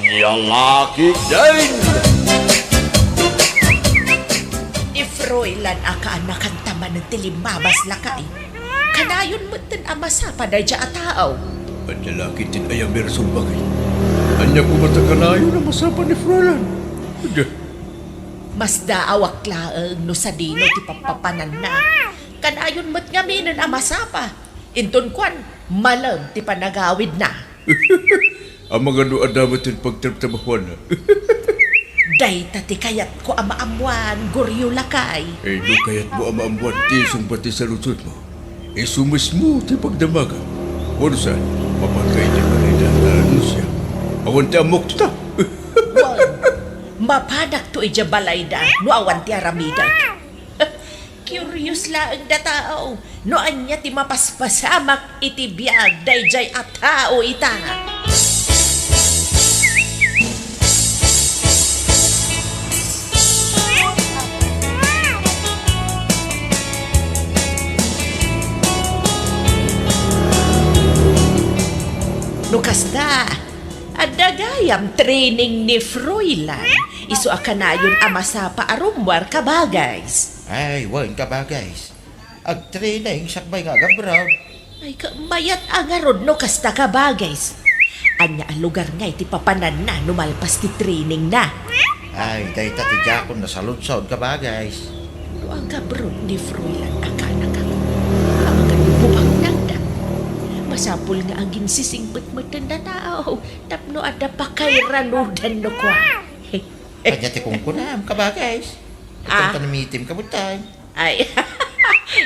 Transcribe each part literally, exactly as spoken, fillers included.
Lalaki din! Ni Froilan a kaanakanta manen ti limmabas, lakay. Kanayon metten a masapa daydiay a tao. Adda la ketdin aya a rason, baket. Ania koma ta kanayon a masapa ni Froilan? Adda. Masdaawak laeng no sadino ti pappapananna. Kanayon met ngaminen a masapa. Inton kuan, malem ti panagawidna. Amangan no adda met ti pagtrabtrabahuanna. Dayta ti kayatko a maammoan, Goryo, lakay. Eh, no kayatmo a maammoan ti isungbat ti saludsodmo, isu mismo ti pagdamagam. Wenno saan, mapanka idiay balayda ta anunsio. Awan ti ammok dita. Wen, mapanakto idiay balayda no awan ti aramidek. Curious laeng dayta, oh. No ania ti mapaspasamak iti biag daydiay a tao ita. No kasta, adda gayam training ni Froilan. Isu a kanayon a masapa a rummuar, kabagays. Ay, wen, kabagays. Agtraining sakbay nga agabroad. Ay, ka-, mayat a ngarud no kasta, kabagays. Ania a lugar ngay ti papananna no malpas ti trainingna? Ay, dayta ti diakon nasaludsod, kabagays. No agabroad ni Froilan a kaanakak, amangan no bumangdangda. Masapul nga aginsisingpet metten dayta, oh, tapno adda pakairanudan no kua. Ania ti kunkunam, kabagays? Ah. Itan ta namitim ka, butan. Ay,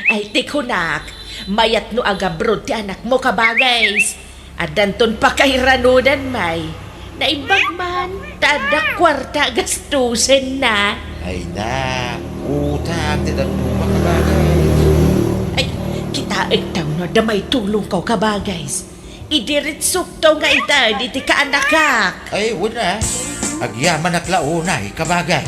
ay, ti kunak, mayat no agabroad ti anakmo, kabagays. Addanton pakairanudan, may. Naimbag man, ta adda kuarta a gastusenna. Ay na, utang ti dadduma, kabagays. Ay, kitaek ta no adda maitulongko, kabagays. Idiritsokto nga ited iti kaanakak. Ay, wen a. Agyamanak la unay, kabagay.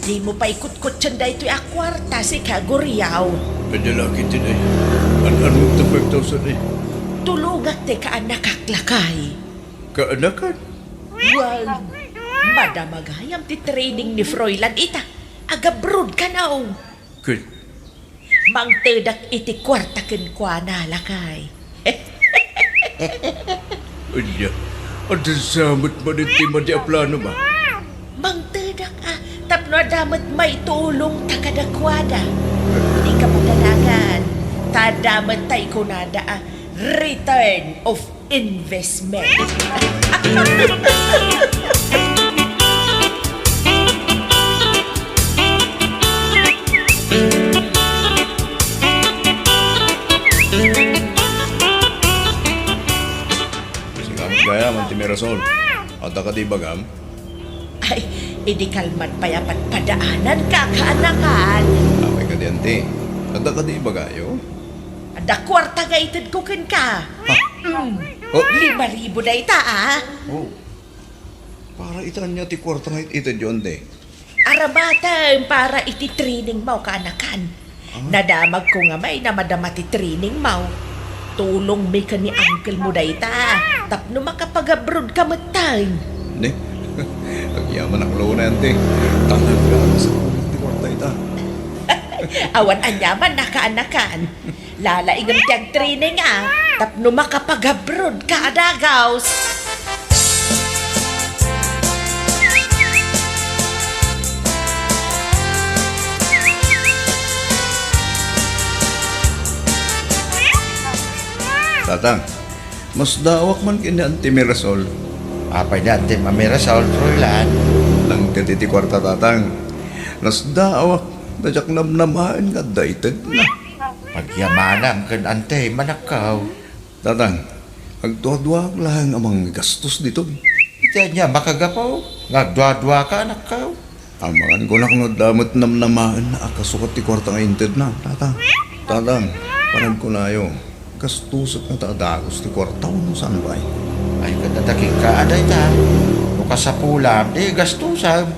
Dimo pay kutkutien daytoy a kuarta, sika, Guriaw. Adda la ketdin, ay. An-anmo ta five thousand, ay? Tulongak ti kaanakak, lakay. Kaanakan? Wen, madama gayam ti training ni Froilan ita. Agabroad kano. Ket? Mangtedak iti kuarta kenkuana, lakay. Ania, adda sa met manen ti madi a planoma? Mangtedak a, tapno adda met maitulongta kadakuada. Dika madanagan, ta adda met tay kunada a return of investment. Sika met gayam, Auntie Mirasol. Adda kadi ibagam? Ay, idi kalman pay a padpadaananka, kaanakan. Apay kadi, Auntie? Adda kadi ibagayo? Adda kuarta nga itedko kenka. Ha? Mm. Oh. Lima ribu dayta, ah. Oh. Para ita ania ti kuarta nga it-, itedyo, Auntie? Aramaten para iti trainingmo, kaanakan. Ah. Nadamagko nga may namadama ti trainingmo. Tulongmi ken ni uncle mo dayta, tapno makapag-abroad ka metten. Ne? Agyamanak la unay, Auntie. Talaga, masapul ti kuarta ita. Awan aniaman, kaanakan. Lalaingem ti agtraining, ah, tapno makapag-abroad ka a dagaus. Tatang, nasdaawak man ken ni Auntie Mirasol. Apay ni Auntie Mirasol, Froilan? Nangted iti kuarta, Tatang. Nasdaawak, ta diak namnamaen nga adda itedna. Agyamanam ken Auntie, manakkaw. Tatang, agduaduaak laeng a manggastos ditoy. Iti ania makagapu nga agduaduaka, anakkaw? Amangan kunak no adda met namnamaenna a kasukat ti kuarta nga intedna, Tatang. Tatang, panagkunayo, gastusek ngata a dagus ti kuarta wenno saan pay? Ay, ket adda kenka a dayta. No kasapulam, di gastusem.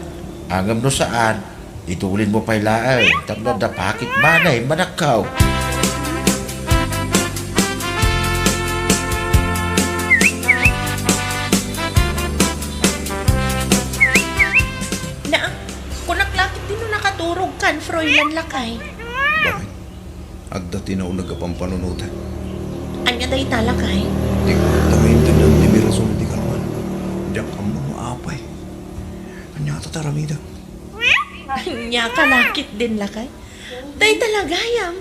Ngem no saan, Itulinmo pay laeng, tapno adda pakit manay manakkaw. Naa, kunak la ketdi no nakaturogkan, Froilan lakay. Bakit? Adda ti nauneg a pampanunotek. Ania dayta, lakay? Ti kuarta nga inted ni Auntie Mirasol iti kalman. Diak ammo no apay. Ania ta aramidek? Ania ka la ketdin, lakay? Dayta la gayam.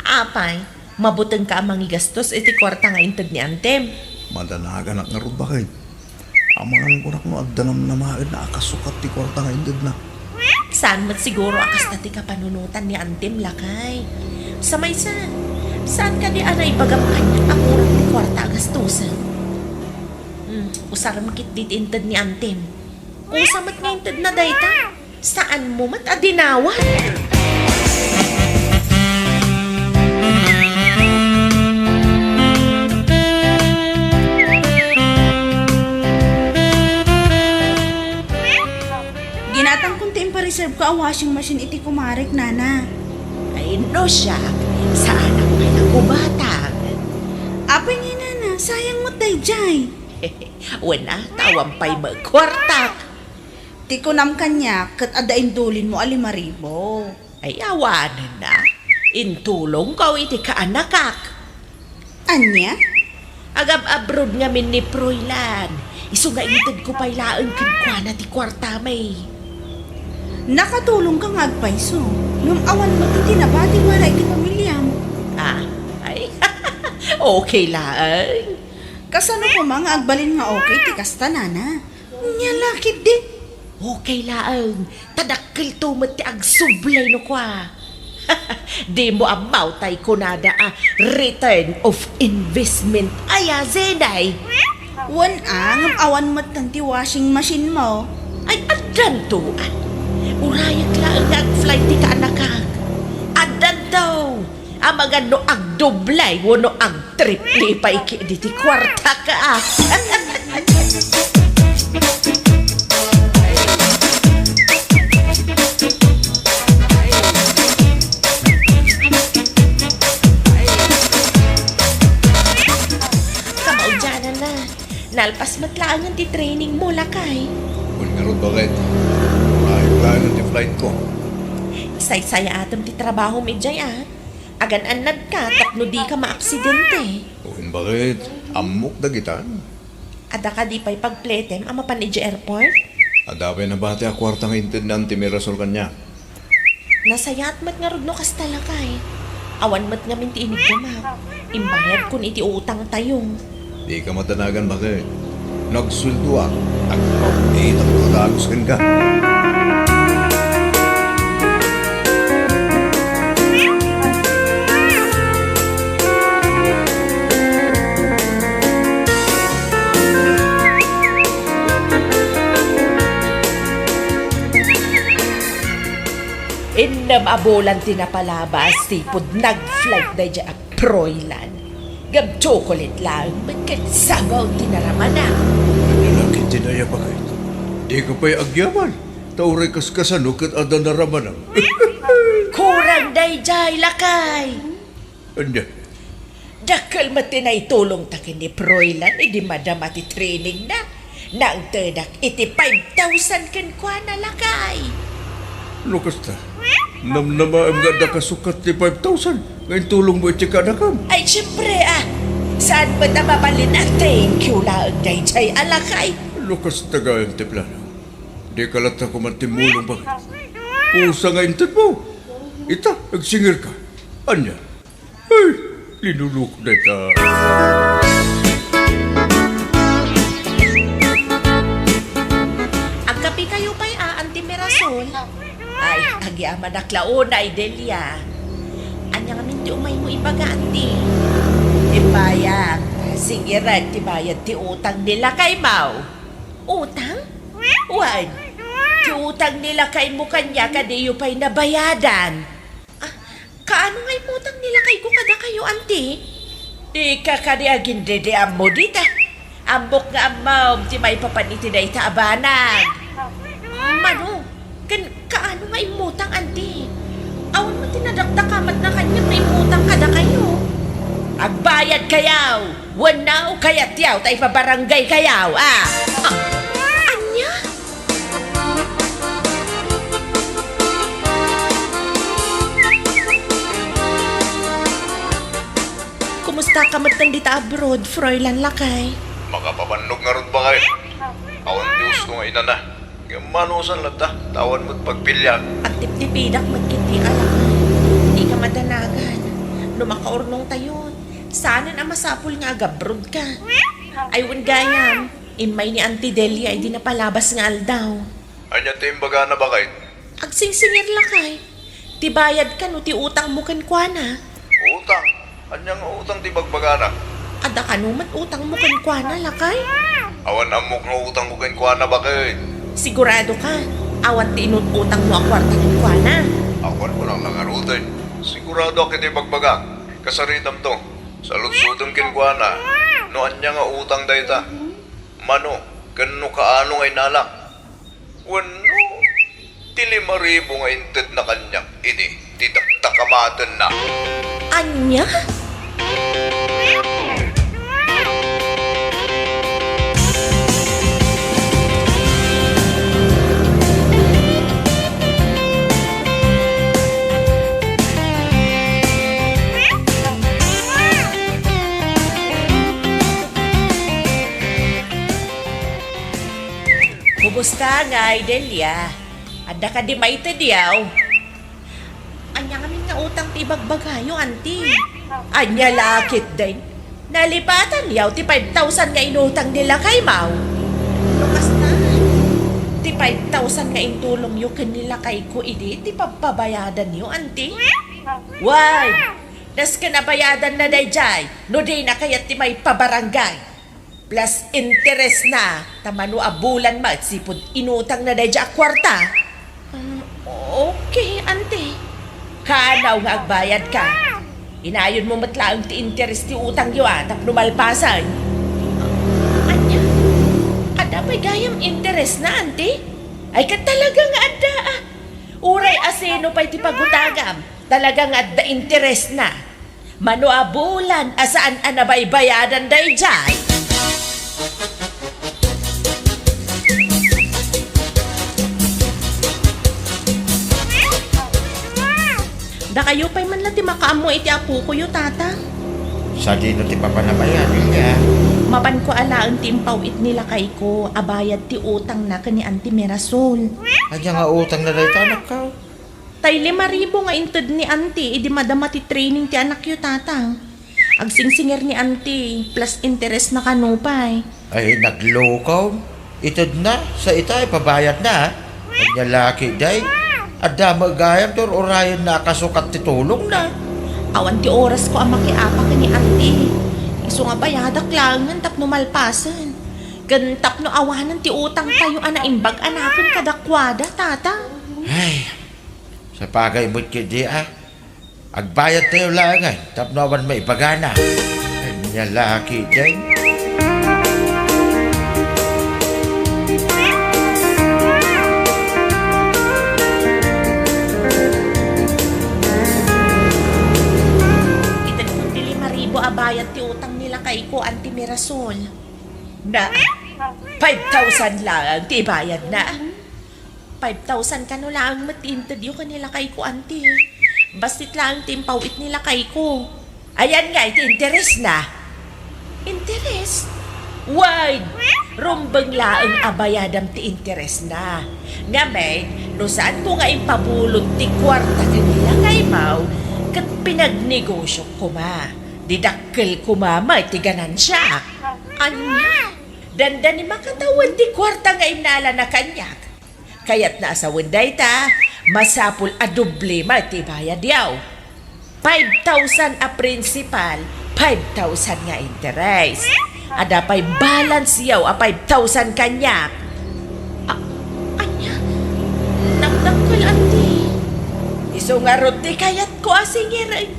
Apay, mabutengka a mangigastos iti kuarta nga inted ni Auntiem? Madanaganak ngarud, bakit? Amangan kunak no adda namnamaen a kasukat ti kuarta nga intedna. Saan met siguro a kasta ti kapanunotan ni Auntiem, lakay. Sa maysa, saan kadi a naibagam kaniak a kurak ti kuarta a gastusen? Hmm, usarem ketdi ti inted ni Auntiem. Kusa met nga intedna dayta. Saanmo met a dinawan? Ginatangkon ti impareserveko a washing machine iti kumarek, nana. Ay, no siak, saanak pay a kumatang. Apay ngay, nana, sayang met daydiay. Wen a, ta awan pay met kuartak. Ti kunam kaniak, ket adda indulinmo a lima ribu. Ay, awanen a. Intulongko iti kaanakak. Ania? Agab-abroad ngamin ni Froilan. Isu nga intedko pay laeng kenkuana ti kuartam. Nakatulongka nga agpayso. Ngem awan met ti nabati para iti pamiliam. Ah, ay. Okay laeng. Kasano koma nga agbalin nga okay ti kasta, nana? Nia la ketdi. Okay laeng, ta dakkelto met ti agsublay no kua. Dimo ammo tay kunada a return of investment aya, Zenay? Wen a, ngem awan metten ti washing machine mo. Ay, addanto, a. Urayek laeng nga ag-flight ti kaanakak. Addanto. Amangan no agdoble wenno agtriple pay ketdi ti kuartak, a. Kamaudiananna, nalpas met laengen ti trainingmo, lakay. Wen ngarud, bakit? Urayek laengen ti flightko. Saysayaatem ti trabahom idiay, a. Agan-annadka tapno dika maaksidente. Wen, bakit? Ammok dagitan. Adda kadi pay pagpletem a mapan idiay airport? Adda pay nabati a kuarta nga inted ni Auntie Mirasol kaniak. Nasayaat met ngarud no kasta, lakay. Awan met ngamin ti iniggamak. Imbayadkon iti utangtayo. Dika madanagan, bakit? Nagsueldoak, agpapaitak nga dagus kenka. Innem a bulan ti napalabas, tipud nag-flight daydiay a Froilan. Ngem tsokolit laeng met ket sabaw ti naramanak. Ania la ketdin aya, bakit? Dika pay agyaman, ta uray kaskasano ket adda naramanak. Kurang daydiay, lakay. Ania? Dakkel met ti naitulongta ken ni Froilan idi madama ti trainingna. Nangtedak iti five thousand kenkuana, lakay. No kasta, namnamaem nga adda kasukat ti five thousand nga intulongmo iti kaanakam. Ay, siempre, a. Saan met a mabalin a thank you laeng daydiay a, lakay? No kasta gayam ti plano, dika latta koma timmulong, bakit? Kusa nga intedmo. Ita, agsingirka. Ania? Ay, linulok dayta. Agkapikayo pay, a, Auntie Mirasol? Ay, agyamanak la unay, Delia. Ania ngamin ti umaymo ibaga, Auntie? Imbayak, singirek ti bayad ti utang ni lakaymo. Utang? Wen, ti utang ni lakaymo kaniak a diyo pay nabayadan. Ah, kaano nga immutang ni lakayko kadakayo, Auntie? Dika kadi agindedeammo dita. Ammok nga ammom ti maipapan iti dayta a banag. Mano, ken kaano nga immo-, Ti nadakdaka met na kaniak nga immutang kadakayo. Agbayadkayaw wenno kayatyo ta ipabarangaykayaw, a? A, ania? Kumustaka metten dita abroad, Froilan, lakay? Makapabannog ngarud, baket. Awan ti usto nga inana. Ngem manusan latta, ta awan met pagpilian. Agtiptipidak met ketdi a lakay. Dika madanagan. No makaurnongtayon, saanen a masapul nga agabrodka. Ay, wen gayam, immay ni Auntie Delia idi napalabas nga aldaw. Ania ti imbagana, baket? Agsingsingir, lakay. Ti bayad kano ti utangmo kenkuana. Utang? Ania nga utang ti bagbagana? Adda kano met utangmo kenkuana, lakay? Awan ammok nga utangko kenkuana, baket. Sigurado ka? Awan ti inut-utangmo a kuarta kenkuana? Awan, kunak la ngaruden. Sigurado a ket ibagbagak. Kasaritamto. Saludsoden kenkuana no ania nga utang dayta. Mano, ken no kaano nga inalak. Wenno, ti lima ribu nga intedna kaniak idi ti dakdakamatenna. Ania? Kumusta ngay, Delia? Adda kadi maitedyo? Ania ngamin nga utang ti ibagbagayo, Auntie? Ania la ketdin? Nalipatanyo ti five thousand nga inutang ni lakaymo? No kasta, ti five thousand nga intulongyo ken ni lakayko idi ti pagpabayadanyo, Auntie? Way, nasken a bayadanna daydiay no dina kayat ti maipabarangay. Plus interest na, ta mano a bulan met sipud inutangna daydiay a kuarta. Um, okay, Auntie. Kaanaw nga agbayadka. Inayonmo met laeng ti interest ti utangyo a tapno malpasen. Ania? Adda pay gayam interest na, Auntie? Ay, ket talaga nga adda, a. Uray asino pay ti pagutagam, talaga nga adda interest na. Mano a bulan a saan a nabaybayadan daydiay? Dakayo pay man la ti makaammo iti apokoyo, Tata. Sadino ti papanamayan, Delia? Mapanko alaen ti impaw-it ni lakayko a bayad ti utangna ken ni Auntie Mirasol. Ania nga utangna dayta, anakko? Tay lima ribu nga inted ni Auntie idi madama ti training ti anakyo, Tata. Agsingsingir ni Auntie, plus interest na kano pay. Ay, naglukaw. Itedna, sa ita, ipabayadna, a. Ania la ketdi? Adda met gayam ti ur-urayenna a kasukat ti tulongna. Awan ti orasko a makiapa ken ni Auntie. Isu nga bayadak laengen tapno malpasen. Ken tapno awanen ti utangtayo a naimbag a nakem kadakuada, Tata. Ay, sapagay met ketdi, a. Agbayadtayo laengen tapno awan maibagana. Ania la ketdi? Itedkon ti lima ribu a bayad ti utang ni lakayko, Auntie Mirasol. Na, five thousand laeng ti ibayadna. Five thousand kano laeng met ti intedyo ken ni lakayko, Auntie. Bassit laeng ti impaw-it ni lakayko. Ayan ngay ti interest na. Interest? Way, rumbeng laeng a bayadam ti interest na. Ngamin, no saanko nga impabulod ti kuarta ken ni lakaymo, ket pinagnegosiok koma, di dakkel koma met ti ganansiak. Ania? Dandani makatawen ti kuarta nga innalana kaniak. Kayatna a sawen dayta, masapul a doble met ti ibayadyo. Five thousand a principal, five thousand nga interest. Adda pay balance-yo a five thousand kaniak. A-, ania? Dakdakkel, Auntie. Isu ngarud ti kayatko a singiren.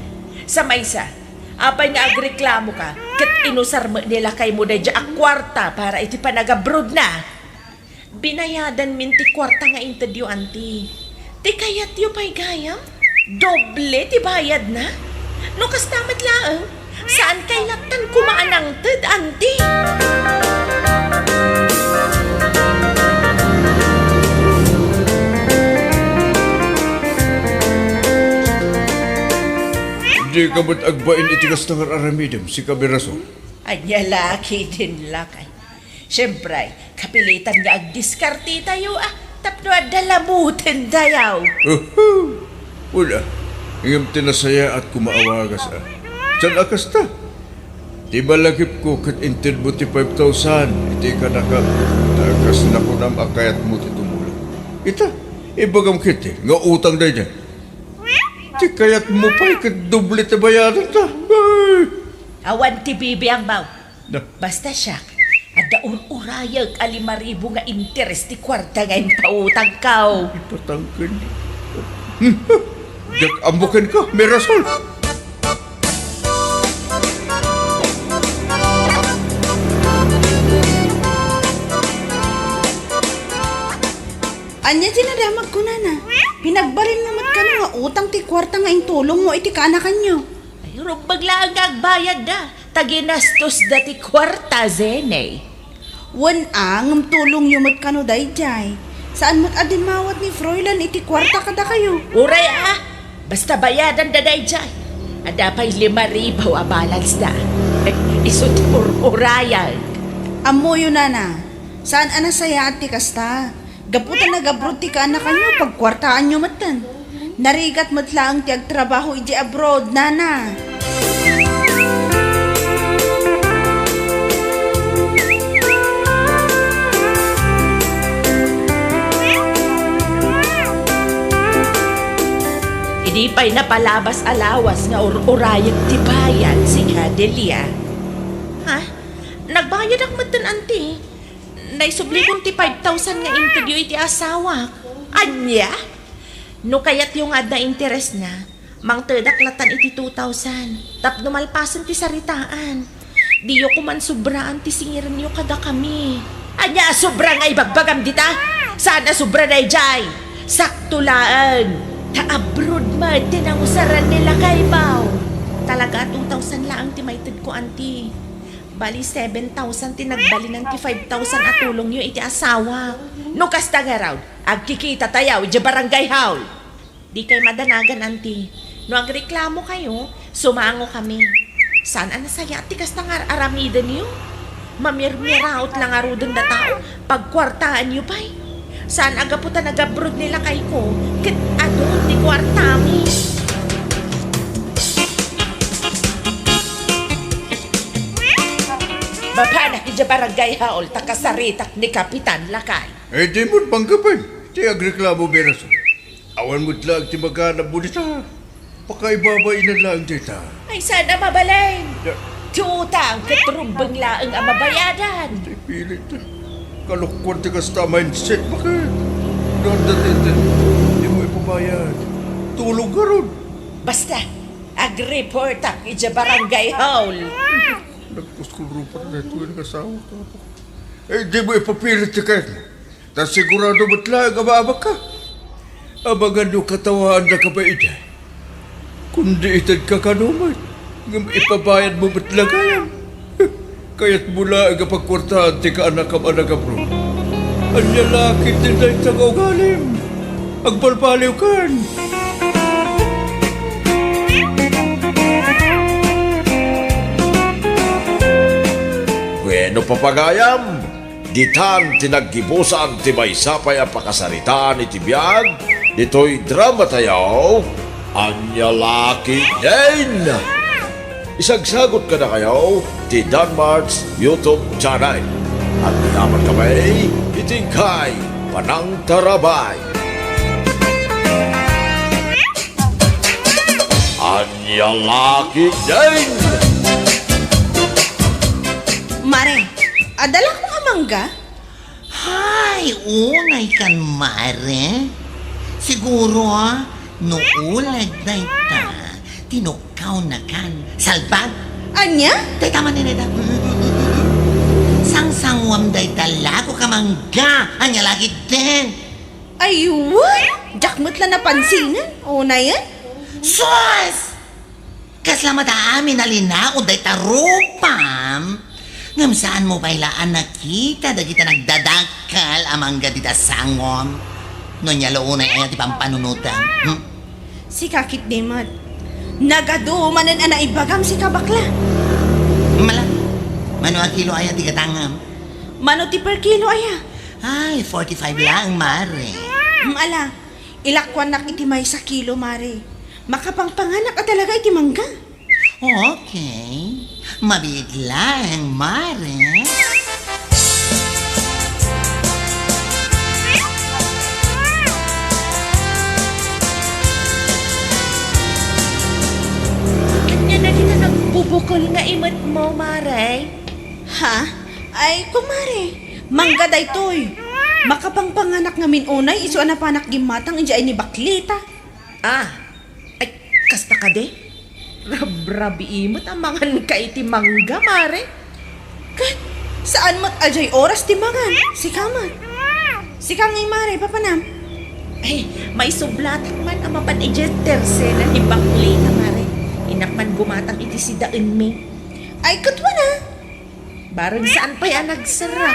Sa maysa, apay nga agreklamoka ket inusar met ni lakaymo daydiay a kuarta para iti panagabrodna? Binayadanmin ti kuarta nga intedyo, Auntie. Ti kayatyo pay gayam? Doble ti bayadna? No kasta met laeng, saankay lattan koma a nangted, anti? Dika met agbain iti kasta nga ar-aramidem, sika Mirasol. Ania la ketdin, lakay. Siempre, kapilitan nga agdiskartetayo, a, tapno adda lamutendayo. Uhu! Wen a, ngem ti nasayaat koma a wagas, a. Saan a kasta? Ti malagipko ket intedmo ti five thousand iti kanakam. Ta kas nakunam a kayatmo ti tumulong. Ita, ibagam ketdi nga utang daydiay. Ti kayatmo pay ket doble ti bayadanta. Ay! Awan ti bibiangmo. Na. Basta siak, adda ur-urayek a lima ribu nga interes ti kuarta nga impautangko. Ipatangken. Diak ammo kenka, Mirasol. Ania ti nadamagko, nana? Pinagbalinmo met kano nga utang ti kuarta nga intulongmo iti kaanakanyo? Ay, rumbeng laeng nga agbayadda, ta ginastosda ti kuarta, Zene. Wen a, ngem tulongyo met kano daydiay. Saan met a dimmawat ni Froilan iti kuarta kadakayo? Uray a, basta bayadanda daydiay. Adda pay lima ribu a balance da. Isu ti ur-urayek. Ammoyo, nana, saan a nasayaat ti kasta. Gapu ta nag-abroad ti kaanakanyo, pagkuartaanyo metten. Narigat met laeng ti agtrabaho idiay abroad, nana. Idi pay napalabas a lawas nga ur-urayek ti bayad, sika, Delia. Ha? Nagbayadak metten, anti. Naisublikon ti five thousand nga intedyo iti asawak. Ania? No kayatyo nga adda interesna, mangtedak lattan iti two thousand. Tapno malpasen ti saritaan. Diyo koman sobraan ti singirenyo kadakami. Ania a sobra nga ibagbagam dita? Saan a sobra daydiay? Sakto laeng. Ta abroad met ti nangusaran ni lakaymo. Talaga, two thousand laeng ti maitedko, anti. Bali, seven thousand ti nagbalinan ti five thousand a tulongyo iti asawa. No kasta ngarud, agkikitatayo idiay barangay hall. Dikay madanagan, anti. No agreklamokayo, sumangokami. Saan a nasayaat ti kasta nga ar-aramidenyo? Mamirmiraot la ngaruden a tao, pagkuartaanyo pay. Saan a gapu ta nag-abroad ni lakayko, ket adu ti kuartami. Mapanak idiay barangay hall ta kasaritak ni Kapitan, lakay. Eh, di mo banggapan ti agreklamo, Mirasol. Awan met laeng ti maganabmo dita. Pakaibabainan laeng dita. Ay, saan a mabalin? Ya. Ti utang ket rumbeng laeng a mabayadan. Ti pilit. Kalokuan ti kasta a mindset, baket? No adda ti intedmo, di mo ipabayad. Tulong ngarud. Basta, agreportak idiay barangay hall. Nagkuskurupan na ito yung asawa ko. Eh, di mo ipapilit ti kayatmo. Ta sigurado met laeng a maabakka. Amangan no katawaannaka pay idiay. Kundi itedka kano met, ngem ipabayadmo met la gayam. Kayatmo laeng a pagkuartaan ti kaanakam a nag-abroad. Ania la ketdi dayta nga ugalim? Agbalbaliwkan! Bueno, papagayam, ditan ti naggibusan ti maysa pay a pakasaritaan iti biag ditoy dramatayo, Ania La Ketdin! Isagsagut kadakayo ti Danmart's YouTube channel. Agyaman kami iti inkay panangtarabay. Ania La Ketdin! Mare, adda la koma mangga? Hay, unay kan, mare. Siguro, ah, no uleg dayta, tinukkaw na kan. Salbag? Ania? Dayta man ni dayta. Mm, mm, mm, mm. Sangsanguam dayta lago ka mangga. Ania La Ketdin? Ay, wen! Diak met la napansinan. Unayen? Sus! Kasla met amin a linaon dayta rupam. Ngem saanmo pay la a nakita dagita nagdadakkel a mangga dita sangom? No ania la unay aya ti pampanunotem? Hmm? Sika ketdi met. Nagadu manen a naibagam sika, bakla. Mala, mano a kilo aya ti gatangem? Mano ti per kilo aya? Ay, forty-five laeng, mare. Mm, ala, ilakuannak iti maysa kilo, mare. Makapangpanganak a talaga iti mangga. Okay. Mabiit laeng, mare. Ania dagita nagbubukol nga imetmo, mare? Ha? Ay, kumare, mangga daytoy. Makapangpanganak ngamin unay isu a napanak gimmatang idiay ni Baklita. Ah, ay, kasta kadi? Rabrabii met a manganka iti mangga, mare. Ket, saan met a diay oras ti mangan? Sika met. Sika ngay, mare, papanam? Ay, maisublatak man a mapan idiay tersena ni Baklita, mare. Innak man gumatang iti sidaenmi. Ay, ket wen a. Bareng saan pay a nagsarra.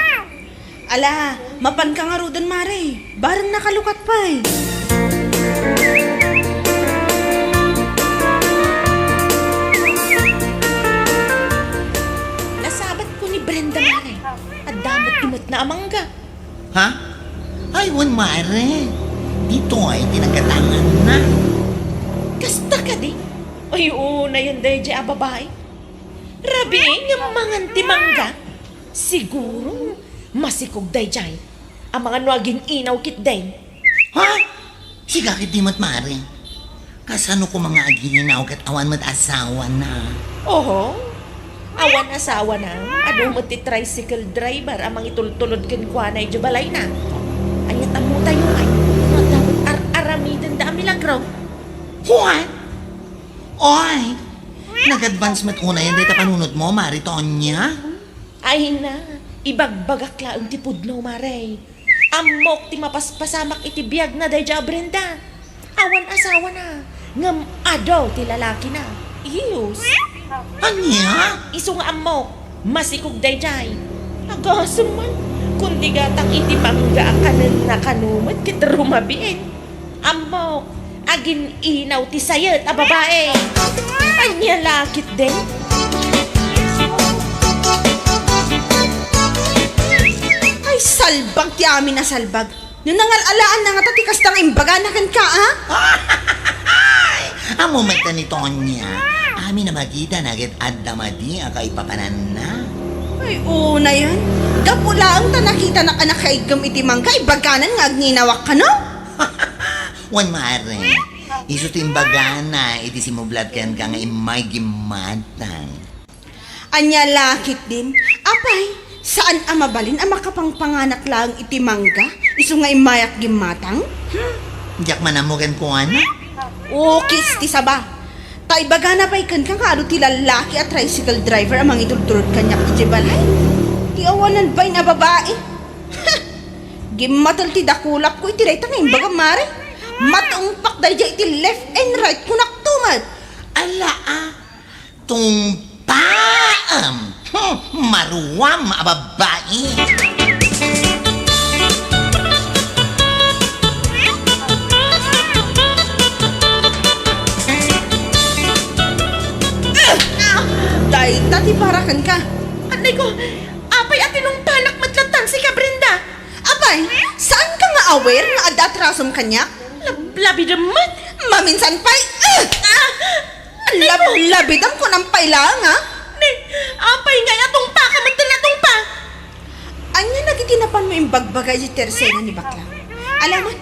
Ala, mapanka ngaruden, mare. Bareng nakalukat pay. Nasabatko ni Brenda, mare. Adda met imetna a mangga. Ha? Ay, wen, mare. Ditoy ti nagatanganna. Kasta kadi? Ay, unayen daydiay a babai. Rabii nga mangan ti mangga. Siguro, masikog daydiay. Amangan no agin-inaw ketdi. Ha? Sika ketdi met, mare. Kasano koma nga agin-inaw ket awan met asawana? Oho. Awan asawana. Adu met ti tricycle driver a mangitultulod kenkuana idiay balayna. Ania, ammotayo, ay. Adda met ar-aramidenda a milagro. What? Oy, nag-advance met unayen dayta panunotmo, Mare Tonia. Ay na, ibagbagak laeng ti pudno, Mare. Ammok ti mapaspasamak iti biagna daydiay a Brenda. Awan asawana, ngem adu ti lalakina. Iyus. Ania? Isu nga ammok, masikog daydiay. Agasem man, kundi gatang iti mangga a kanenna kano met ket rumabiin. Ammok, agin-inaw ti sayet a babai. Ania la ketdin? Ay, salbag ti amin a salbag. No nangal-alaanna ngata ti kasta nga imbagana kenka, a? Ammo met ni Tonia. Amin a makitana ket adda madi a kaipapananna. Ay, unayen. Gapu laeng ta nakitanak a nakaigem iti mangga, ibaganan nga agin-inawak kano? Wen, Mare, isu ti imbagana iti simublat kenka nga immay gimmatang. Ania la ketdin? Apay, saan a mabalin a makapangpanganak laeng iti mangga, isu nga immayak gimmatang? Hmm, diak man ammo kenkuana. Ukis ti saba. Ta ibagana pay kenka nga adu ti lallaki a tricycle driver a mangitultulod kaniak idiay balay. Ti awanan bain a babai. Gimmatel ti dakulapko iti dayta nga imbagam, Mare. Matungpak daydiay iti left and right, kunakto met. Ala, a, tungpaam. Hmm, maruam a babai. Dayta ti para kenka. Anay ko, apay a tinungpanak met lattan sika, Brenda? Apay, saanka nga aware nga adda atrasom kaniak? Lab-, labidem met. Maminsan pay, ah! Ah! Lab-, labidem, kunam pay laeng, a? Ni, apay ngay a tungpaka met ti natungpa? Ania dagiti napanmo imbagbaga iti tersena ni Bakla? Ala man,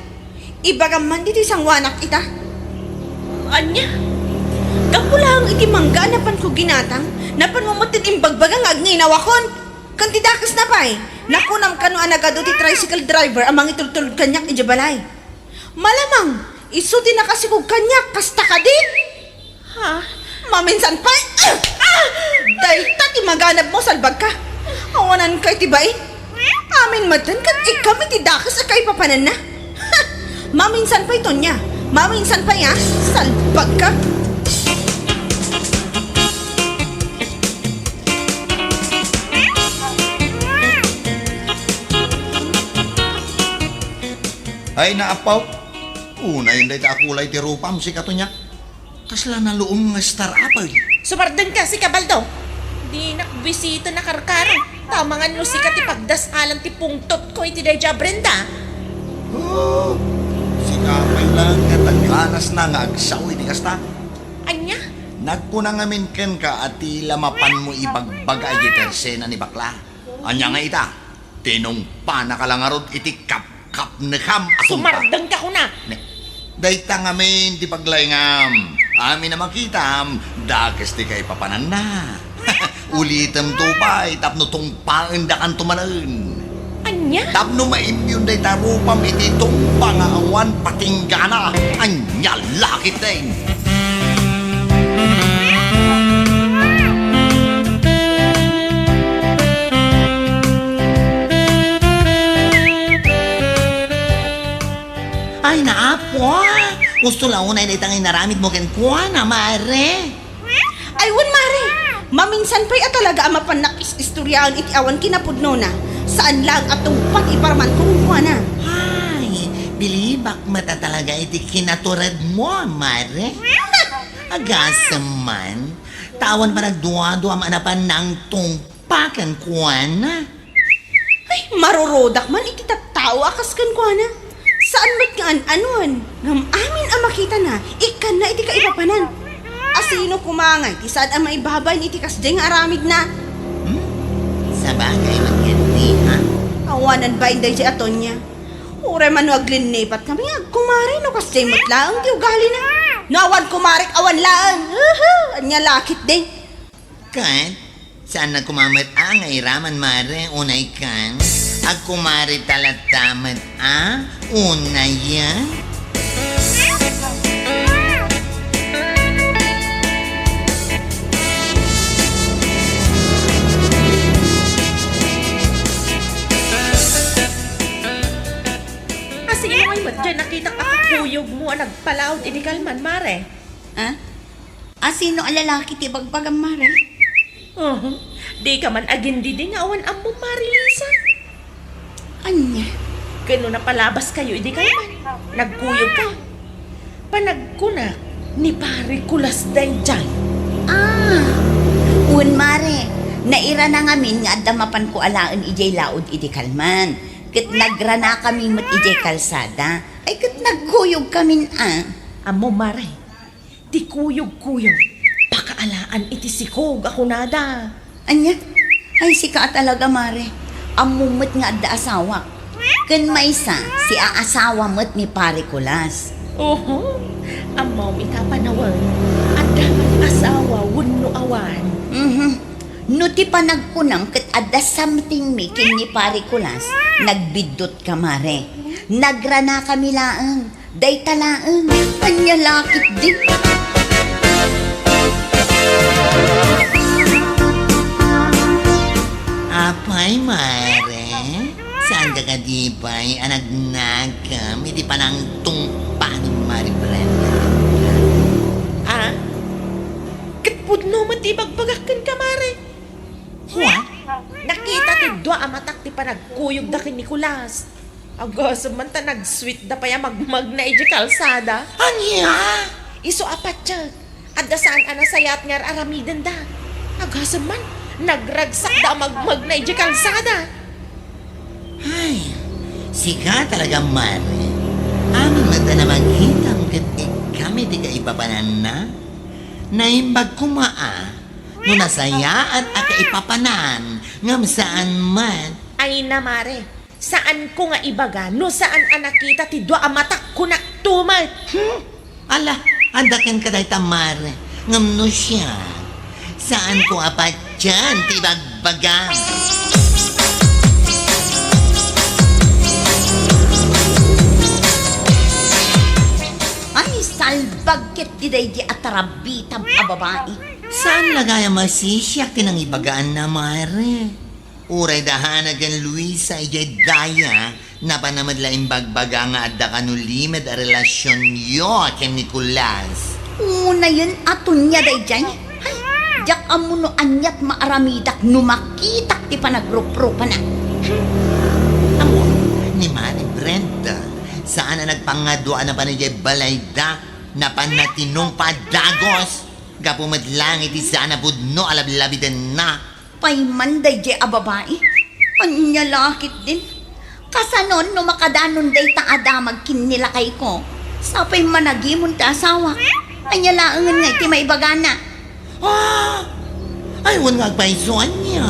ibagam man ditoy sangoanak ita. Ania? Gapu laeng iti mangga a napanko ginatang, napanmo met ti imbagbaga nga agin-inawakon. Ken ti dakesna pay, nakunam kano a nagadu ti tricycle driver a mangitultulod kaniak idiay balay. Malamang, isu ti nakasikog kaniak, kasta kadi? Ha? Maminsan pay, ah! Ah! Dayta ti maganabmo, salbagka. Awananka iti bain. Amin metten ket ikkam iti dakes a kaipapananna. Ha! Maminsan pay, Tonia, Maminsan pay, a? Salbag ka! Ay, naapaw. Unayen dayta a kulay ti rupam, sika Tonya. Kasla naluom nga Star Apple. Sumardeng ka, sika, Baldo. Dinak bisita na karkaro. Tamangan no sika ti pagdasalan ti pungtotko iti daydiay a Brenda. Oh, sika pay lang nga taganasna nga agsao iti kasta. Ania? Nagkuna ngamin kenka a ti la mapanmo ibagbaga iti tersena ni bakla. Ania nga ita? Tinungpanaka la ngarud iti kapkapnekam a tungpa. Sumardeng ka kuna! Ne, dayta ngamin ti paglaingam. Amin a makitam, dakes ti kaipapananna. Ulitemto pay tapno tungpaendakanto manen. Ania? Tapno maimyon dayta rupam iti tungpa nga awan patinggana. Ania la ketdin? Ay, naapo, a! Husto la unay dayta nga inaramidmo kenkuana, mare. Ay, wen, mare. Maminsan pay a talaga a mapannak is-istoriaen iti awan kinapudnona. Saan laeng a tungpa ti iparmanko kenkuana. Ay, bilibak met a talaga iti kinaturedmo, mare. Agasem man, ta awan panagduaduam a napan nangtungpa kenkuana. Ay, marurudak man iti tattao a kas kenkuana. Saan met nga an-anuan, ngem amin a makitana, ikkanna iti kaipapanan. Asino koma ngay ti saan a maibabain iti kasdiay nga aramidna? Hmm? Sabagay met ketdi, a? Awanan bain daydiay a Tonya. Uray man no aglinnipatmi, agkumare no kasdiay met laeng ti ugalina. No awan kumarek, awan laeng. Uhu! Ania la ketdin? Ket, saan na koma met a nga iraman, mare, unay ken? Agkumareta latta met a, unay? Asino ngay met diay nakitak a kakuyogmo a nagpalaod idi kalman, mare? A? Asino a lalaki ti ibagbagam, mare? Uhu. Dika man agindidi nga awan ammom, Mare Luisa. Ania? Ken no napalabaskayo idi kalman, nagkuyogkayo. Panagkunak, ni Pare Kulas daydiay. A, wen, mare. Nairana ngamin nga adda mapanko alaen idiay laod idi kalman. Ket nagranakami met idiay kalsada. Ay, ket nagkuyogkamin a. Ammom, mare. Ti kuyogkuyog, pakaalaan iti sikog a kunada. Ania? Ay, sika a talaga, mare. Ammom met nga adda asawak. Ken maysa, siaasawa met ni Pare Kulas. Oho, ammom ita a panawen. Adda met asawa wenno awan. Mhm. No ti panagkunam ket adda somethingmi ken ni Pare Kulas, nagbiddut ka, mare. Nagranakami laeng. Dayta laeng. Ania la ketdi? Apay, mare? Saanka kadi pay a nagnakam iti panangtungpa ni Mare Brenda? A? Ket pudno met ti ibagbagak kenka, mare. What? Nakita ti dua a matak ti panagkuyogda ken ni Kulas. Agasem man ta nagsweetda pay a magmagna idiay kalsada. Ania? Isu a patiek, adda saan a nasayaat nga ar-aramidenda. Agasem man, nagragsakda a magmagna idiay kalsada. Ay, sika talaga, mare. Amin met a nakitam ket ikkam iti kaipapananna. Naimbag koma a no nasayaat a kaipapanan, ngem saan met. Ay na, mare. Saanko nga ibaga no saan a nakita ti dua a matak, kunak to met. Hmm? Ala, adda kenka dayta, mare. Ngem no siak, saanko a patien ti ibagbaga. Ay, salbag ket ti daydi a tarabitam a babai. Saan la gayam a sisiak ti nangibagaanna, mare. Uray da Hana ken Luisa idiay daya, Napan a met la imbagbaga nga adda kano limed a relasionyo ken Nicolas. Unayen a Tonia daydiay. Hay, diak ammo no aniat maaramidak no makitak ti panagrupropana. Ammo, ni Mari Brenda, saan a nagpangadua a napan idiay balayda. Napan na tinungpa a dagus. Gapu met laeng iti saan a pudno a lablabidenna. Pay man daydiay a babai? Ania la ketdin? Kasanon no makadanon dayta a damag ken ni lakayko? Sapay managimon ti asawak. Ania laengen nga iti maibagana? Ah! Ay, wen nga agpayso, ania?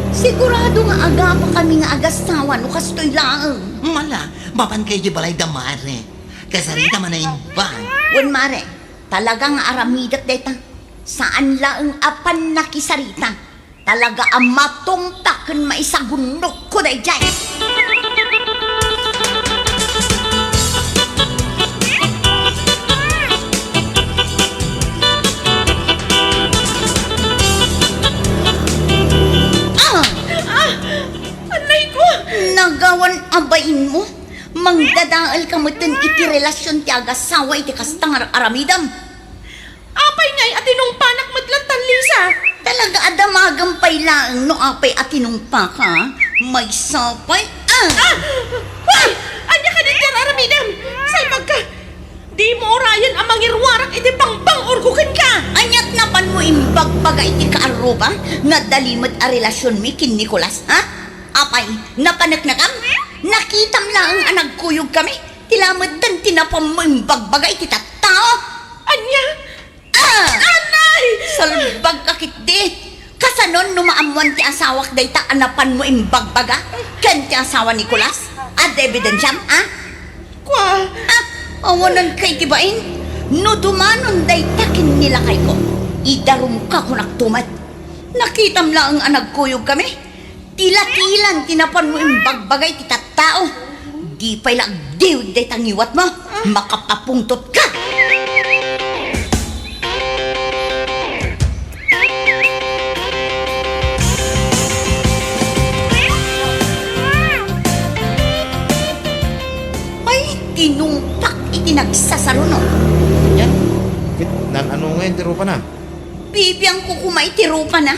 Sigurado nga agapakami nga agasawa no kastoy laeng. Mala, mapanka idiay balayda, Mare. Kasarita man a imbag. Wen, Mare, talaga nga aramidak dayta. Saan laeng a pannakisarita. Talaga a matungpa ken maisagunnokko daydiay. Ah! Ah! Anay ko! Nagawan a bainmo? Mangdadaelka metten iti relasion ti agasawa iti kasta nga aramidem. Apay ngay a tinungpanak met latta ni Lisa? Talaga a damagem pay laeng no apay a tinungpaka. Maysa pay, ah! Ah! Hoy! Ania kadi ti ar-aramidem? Salbagka! Dimo urayen a mangiruarak iti pangbang-orko kenka! Aniat napanmo imbagbaga iti kaarruba? Nadali met a relasionmi ken Nicolas, ha? Apay, napaneknekam? Nakitam laeng a nagkuyogkami? Ti lametten ti napanmo imbagbaga iti tattao? Ania? Ah! Anay! Salbagka ketdi! Kasanon no maammoan ti asawak dayta a napanmo imbagbaga ken ti asawa ni Nicolas? Adda ebidensiam, a? Kua? Ah, awanenka iti bain? No dumanon dayta ken ni lakayko, idarumka kunakto met. Nakitam laeng a nagkuyogkami? Tilatilan ti napanmo imbagbaga iti tattao. Di pay la agdiwig dayta ngiwatmo. Makapapungtotka. Ay, tinungpak iti nagsasaruno. Ania? Ket naan-ano ngay ti rupana? Bibiangko koma iti rupana.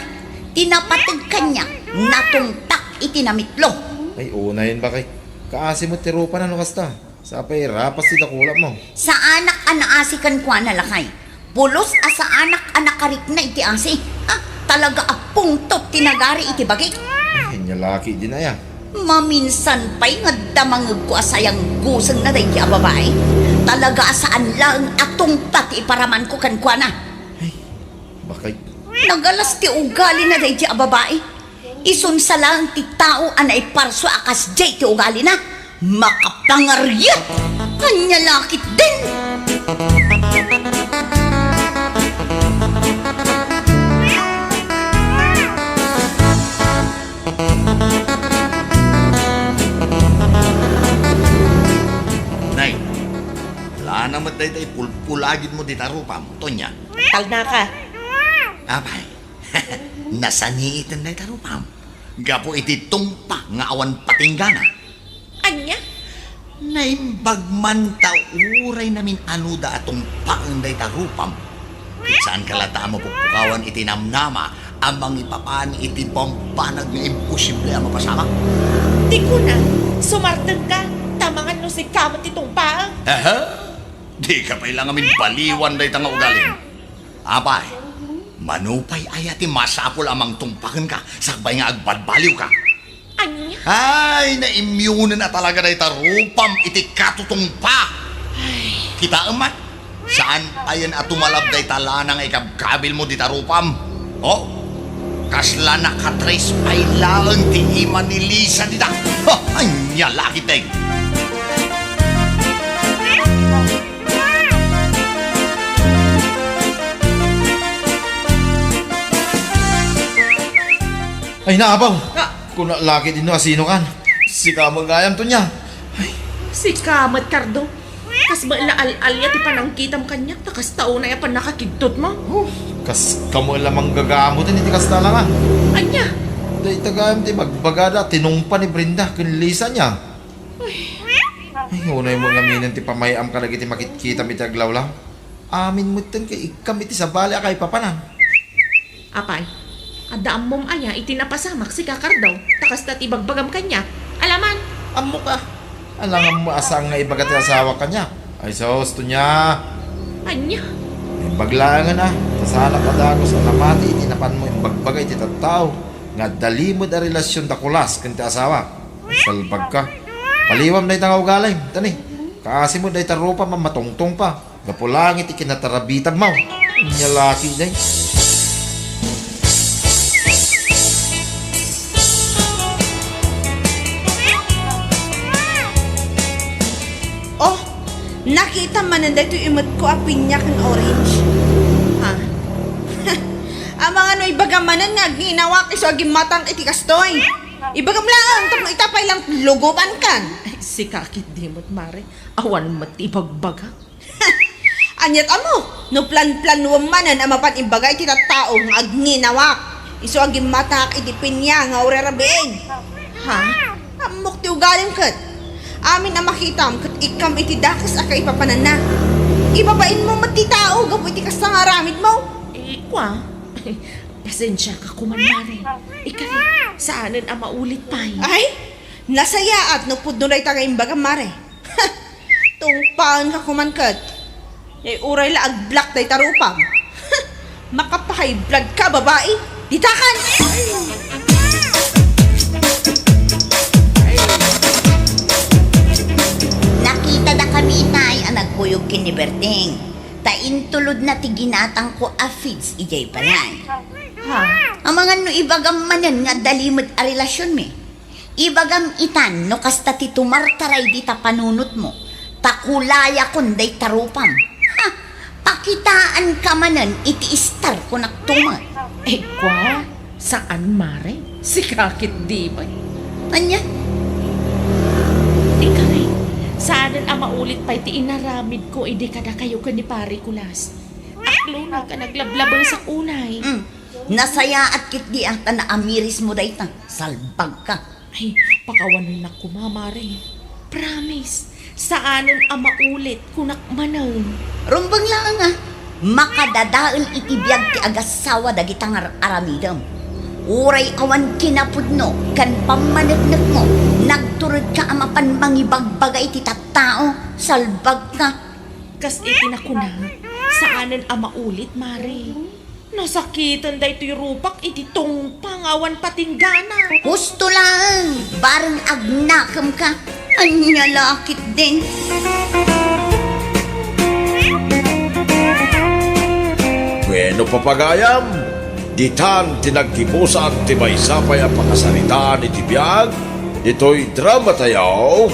Ti napateg kaniak, natungpak iti namitlo. Ay, unayen, bakay. Kaasi met ti rupana no kasta. Sapay rapas ti dakulapmo. Saanak a naasi kenkuana, lakay. Pulos a saanak a nakarikna iti asi. Ah, talaga a pungtot ti nagari iti bagik. Ay, ania la ketdin aya? Maminsan pay nga adda mangegko a sayanggusenna daydi a babai. Talaga a saan laeng a tungpa ti iparamanko kenkuana. Ay, bakay. Nagalas ti ugalina daydi a babai. Isunsa laeng ti tao a naiparsua a kasdiay ti ugalina. Makapangariat! Ania la ketdin? Nay, lana met dayta ipulpulagidmo dita rupam, Tonia. Talnaka. Apay, nasaniiten dayta rupam gapu iti tungpa nga awan patinggana. Ania? Naimbag man ta uray namin-anuda a tungpaen dayta rupam. Ket saanka latta a mapukpukawan iti namnama a mangipapan iti bambanag nga imposible a mapasamak? Ti kuna, sumardengka, ta mangan no sika met ti tungpaen. Aha! Dika pay la ngamin baliwan dayta nga ugalim. Apay, mano pay aya ti masapul a mangtungpa kenka sakbay nga agbadbaliwka? Ania? Ay, naimyonen a talaga dayta rupam iti katutungpa. Ay. Kitaem man, saan payen a tumalab dayta lana nga ikabkabilmo dita rupam. Oh, kasla nakatres pay laeng ti ima ni Lisa dita. Oh, ania la ketdin? Ay, naapaw! Ah. Kuna la ketdin no asinokan. Sika met gayam, Tonia. Ay. Sika met, Cardo. Kas met la al-alia ti panangkitam kaniak, ta kasta unay a pannakakigtotmo. Oh, kaskamo la manggagamuten iti kasta la nga. Ania? Dayta gayam ti bagbagada a tinungpa ni Brenda ken Lisa, ania? Ay, unay mo ngamin ti pamay-am kadagiti makitkitam iti aglawlaw. Amin metten ket ikkam iti sabali a kaipapanan. Apay, adda ammom aya iti napasamak, sika Cardo, ta kasta ti ibagbagam kaniak? Alaman. Ammok a. Alangan mo a saan nga ibaga ti asawa kaniak. Ay, sus, Tonia. Ania? Imbag laengen a, ta saanak a dagus a namati iti napanmo imbagbaga iti tattao nga adda limed a relasion da Kulas ken ti asawa. Salbag ka. Paliwam dayta nga ugalim, tani. Kaasi mo dayta rupa a matungtong pa. Gapu laeng iti kinatarabitab mo. Ania laki, day. Oh, nakita manen daytoy imetko a pinya ken orange. Ha? Amangan no ibagam manen nga agninawak isu a gimmatangak iti kastoy. Ibagam laeng, tapno ita pay lang lugubankan. Ay, sika ketdi met, Mare. Awan met ti ibagbaga. Aniat ammo, no planplanuem manen a mapan ibaga iti tattao nga agninawak, isu a gimmatangak iti pinya nga urarabiin. Ha? Ammok ti ugalim ket. Amin a makitam ket ikkam iti dakes a kaipapananna. Ibabainmo met ti tao gapu iti kasta nga aramidmo. Eh, kua? Pasensiaka koman, Mare. Ikari, saanen a maulit pay. Ay, nasayaat no pudno dayta nga imbagam, Mare. Tungpaenka koman ket. Ay, uray la ag-block dayta rupam. Makapa-high blood ka, babai. Ditakan! Nakita da kami itay a nagkuyog ken ni Berting. Ta intulodna ti ginatangko a feeds idiay balay. Ha? Amangan no ibagam manen nga adda limed a relasionmi. Ibagam itan no kasta ti tumartaray dita panunotmo, ta kulayakon dayta rupam. Ha! Pakitaanka manen iti istar, kunakto met. Eh, kua, saan, Mare? Sika ketdi pay. Ania? Ikari, saanen a maulit pay ti inaramidko idi kadakayo ken ni Pare Kulas. Aklonak a naglablabesak unay. Mm. Nasayaat ketdi a ta naamirismo dayta. Salbagka. Ay, pakawanennak koma, Mare. Promise, saanen a maulit, kunak manen. Rumbeng laeng a, makadadael iti biag ti agassawa dagita nga ar-aramidem. Uray awan kinapudno ken pammaneknekmo, nagturedka a mapan mangibagbaga iti tattao, salbagka. Kas iti nakunak, saanen a maulit, Mare. Nasakiten daytoy rupak iti tungpa nga awan patinggana. Husto laeng, bareng agnakemka. Ania la ketdin? Bueno, papagayam, ditan ti naggibusan ti maysa pay a pakasaritaan iti biag ditoy drama tayo,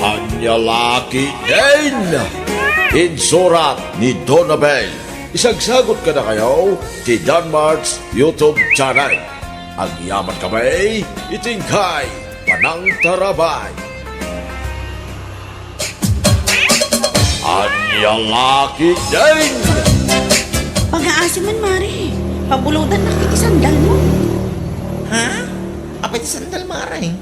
Ania la ketdin? Insurat ni Donabel. Isagsagot kadakayo ti Danmart's YouTube channel. Agyaman kami iti inkay panangtarabay. Ania la ketdin? Pagaasi man, Mare. Pabulodannak iti sandalmo. Ha? Apay ti sandal, Mare?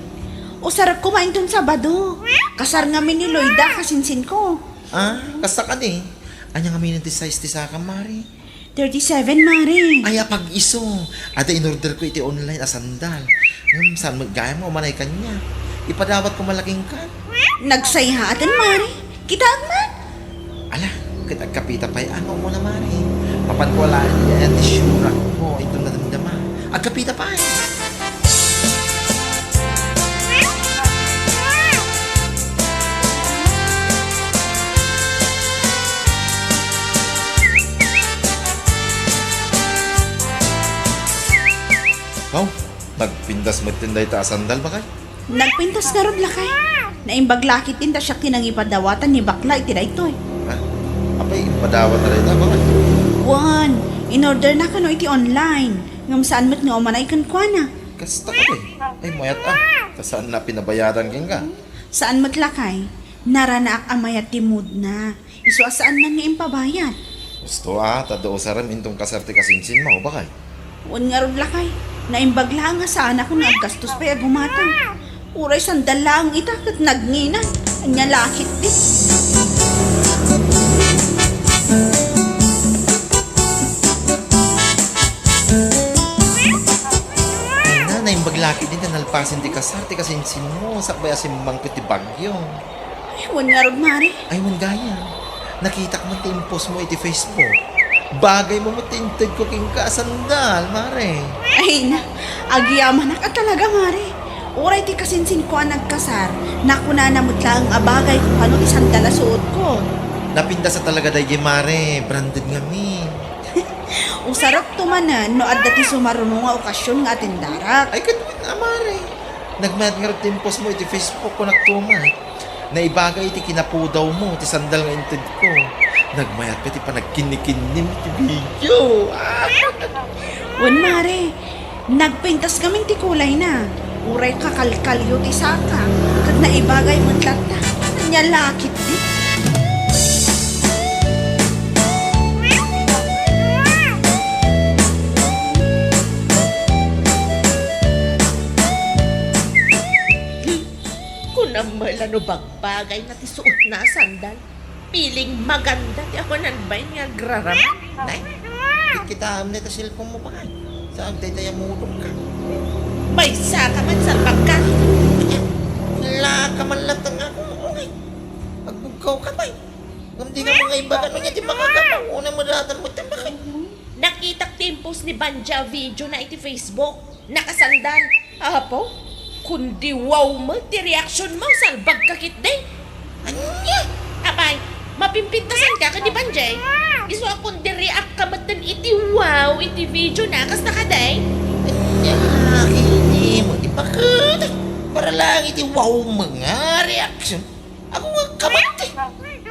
Usarek koma inton Sabado. Kasar ngamin ni Loida, kasinsinko. Ah, kasta kadi. Ania ngamin ti size ti sakam, Mare? Thirty-seven, Mare. Ay, apag-isu. Adda inorderko iti online a sandal. Hmm, saan met gayam nga umanay kaniak? Ipadawatko man la kenka. Nagsayaaten, Mare. Kitaem man. Ala, ket agkapita pay a nga umuna, Mare. Mapanko alaen iti aya ti sure ko inton nadamdama. Agkapita pay. Aw, nagpintas metten dayta a sandal, bakay? Nagpintas ngarud, lakay. Naimbag la ketdin ta siak ti nangipadawatan ni bakla iti daytoy. Ha? Apay, ipadawatna dayta, bakay? Wen, inorderna kano iti online. Ngem saan met nga umanay kenkuana. Kasta kadi? Ay, mayat a. Ta saanna a pinabayadan kenka? Saan met, lakay. Naranaak a mayat ti moodna. Isu a saan man nga impabayad. Husto a, ta adda usarem inton kasar ti kasinsinmo, bakay? Wen ngarud, lakay. Naimbag laeng a saanakon nga aggastos pay a gumatang. Uray sandal laeng ita ket nagnginay. Ania la ketdi? Ay na, naimbag la ketdi ta nalpasen ti kasar ti kasinsinmo, sakbay a simmangpet ti bagyo. Ay, wen ngarud, Mare. Ay, wen gayam. Nakitak met ti impostmo iti Facebook. Bagaymo met ti intedko kenka a sandal, Mare. Ay na, agyamanak a talaga, Mare. Uray ti kasinsinko a nagkasar, nakunana met laeng a bagayko kano ti sandal a suotko. Napintas a talaga daydiay, Mare. Branded ngamin. Usarokto manen no adda ti sumaruno nga okasion nga atendarak. Ay, ket wen a, Mare. Nagmayat ngarud ti impostmo iti Facebook, kunakto met. Naibagay iti kinapudawmo ti sandal nga intedko. Nagmayat pay ti panagkinnikinnim iti video. Wen, Mare, nagpintas ngamin ti kulayna. Uray kakalkalyo ti saka, ket naibagay met latta. Ania la ketdi? Kunam met la no bagbagayna ti suotna a sandal. Piling maganda ti akunanbain nga agraraman. Nay, kitkitaem dayta cellphone mo, bakay. Saan dayta yamudong ka? Maysa ka man, salbag ka. Ala ka man latta nga ako, okay. Agbugkaw ka, bay. Ngem di ka mga iba, ano niya, di makakapang una mo datan mo, tambakay. Nakitak ti impostna ni Banji a video na iti Facebook. Nakasandal. Apo, kundi wow met ti reaksionmo, salbag ka ketdi. Ania? Apay, mapimpintasan ka ken ni Banji? Isu a kundi react ka metten iti wow iti video na, kasta kadi? Ania, kini mo ti paket. Para lang iti wow mo nga reaksion. Ako nga kamatay.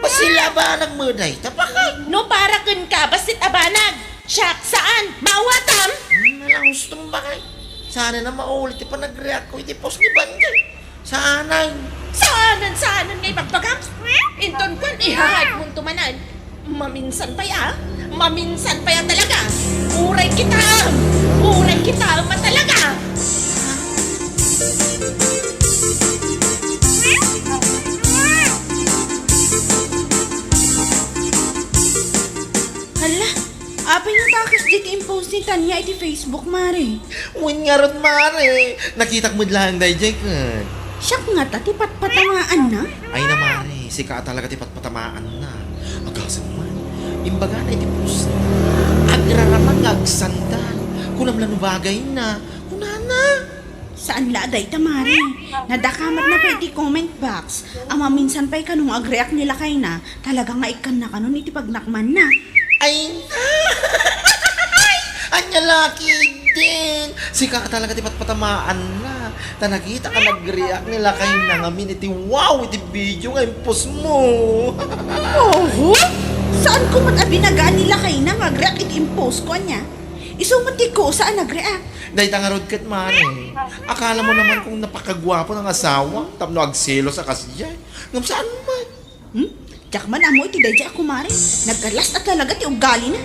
Bassit a banag met dayta, bakay. No para kenka, bassit a banag. Siak, saan? Maawatam? Hmm, alang gustom, bakay. Saanen a maulit ti panagreact ko iti post ni Banjay. Saanen. Saanen, saanen nga ibagbagam? Inton kuan, ihahad mo to manen. Maminsan pay a, maminsan pay a talaga. Uray kita, uray kita a talaga. Hala, apay no ta kasdiay ti impost ni Tanya iti Facebook, Mare? Wen ngarud, Mare. Nakitak met laeng daydiay ket. Siak ngata ti patpatamaanna? Ay na, Mare, sika a talaga ti patpatamaanna. Agasem man, imbagana iti post. Agraraman nga agsandal. Kunam la no bagayna. Kunana. Saan la a dayta, Mare. Nadakamatna pay iti comment box. A maminsan pay kano nga agreact ni lakayna, talaga nga ikkanna kanon iti pagnakmanna. Ay, ania la ketdin. Sika a talaga ti patpatamaanna. Ta nakita ka nagreact ni lakayna ngamin iti wow iti video nga impostmo. Oho! Saanko met a binagaan ni lakayna nga agreact iti impostko, ania? Isu met ti kusa a nagreact. Dayta ngarud ket, Mare. Akala mo naman kung napakagwapo ng asawa tapno agselos a kasdiay. Ngem saan man. Hmm? Diak man ammo iti daydiay a kumare. Nagkalas a talaga ti ugalina.